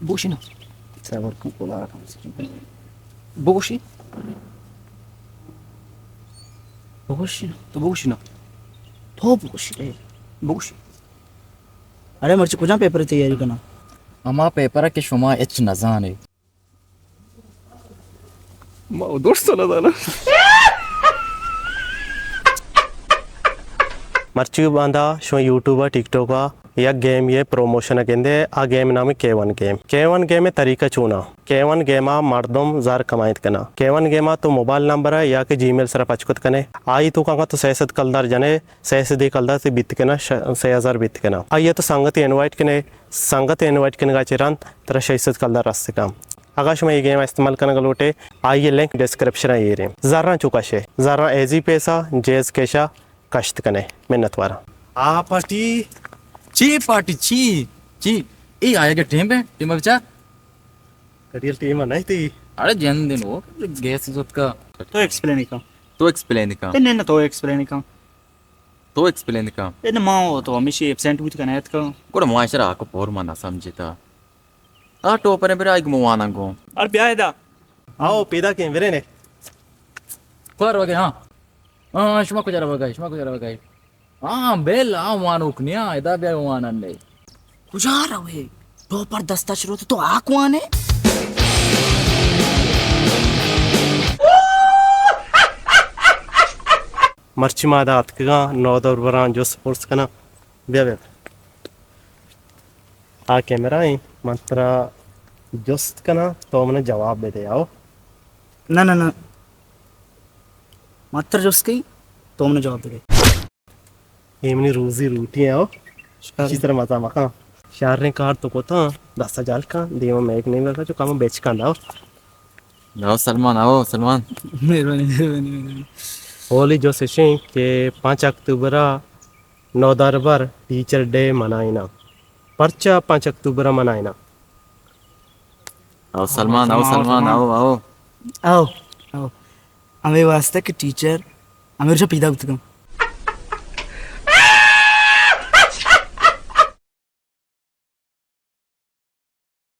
بگوشی نا. صبر کن، خدا را. بگوشی. بگوشی نا. تو بگوشی نا. تو بگوشی. اے، بگوشی. اڑے مرچی کجام پیپر تیاری کناں؟ ہما پیپر کہ شما ہچ نزانے. ما درست نہ زاناں. مرچی باندا شما یوٹیوب ء ٹک ٹاک ء یک گیم یے پروموشن ء گندے، آ گیم نام کے ون گیم. کے ون گیم ء طریقہ چونا؟ کے ون گیم ء مردم زر کمائیت کنا. کے ون گیم ء تو موبائل نمبر ء یا کہ جی میل سرا پچ کت کنے، آئی تو کانگا تو سئے سد کلدار جنے، سئے سد کلدار تے بیت کنا، ش-، سئے ہزار بیت کنا. آئی تو سنگت انوائٹ کنے، سنگت انوائٹ کنگا چہ رند ترا شش سد کلدار رست کن. اگاں شما اے گیم ء استعمال کنگ لوٹے، آئی ء لنک ڈسکرپشن ء ایریں. زراں چو کشے، زراں ایزی پیسہ جیز کیشا کشت کنے. منت واراں. آ پارٹی، چی پارٹی، چی، چی؟ اے آیا کہ ٹیم ہے، ٹیم بچا. کریل ٹیم نہیں تھی. اڑے جن دن وہ گیس زوت کا. تو ایکسپلین کن. تو ایکسپلین کن. اے نہ، نہ، تو ایکسپلین کن. تو ایکسپلین کن. اے نہ، ما تو ہمیشہ ایبسنٹ بوت کنے ات کن. گڑا معاشرہ آکو پور ما نہ سمجھتا. آ ٹوپر برا آئی گمو واناں گوں. ار بیا ادا. آؤ، پیدا کیں، برے نے. پر وگے، ہاں. ہاں، شما کجا روگا ئے؟ شما کجا روگا ئے؟ ہاں، بیل، آ وانوک نیا، ادا بیا وانن نے. کجا روے؟ ٹوپر دستا چروت تو آک وانے؟ مرچی ما ادا اتکگاں، نودربراں جست پرس کناں. بیا، بیا. آ کیمرہ ایں، من ترا جست کناں، تو منا جواب بدے، آؤ. نہ، نہ، نہ. من ترا جست کئی، تو منا جواب بدے. اے منی روزی روٹی ایں، آؤ. شر. اسی طرح مزہ مکاں. شریں کار تو کتاں، دستا جال کن، دیما میک نہیں لگا، جو کم بچ کن، آؤ. آؤ سلمان، آؤ سلمان. مہربانی، مہربانی، مہربانی. اولی جست اش ایں کہ پانچ اکتوبر ء نودربر ٹیچر ڈے منائیناں. پرچا پانچ اکتوبر ء منائیناں؟ آؤ سلمان، آؤ سلمان، آؤ، آؤ. آؤ، آؤ. ہمے واسطہ کہ ٹیچر ہمے روچ ء پیدا بوتگاں.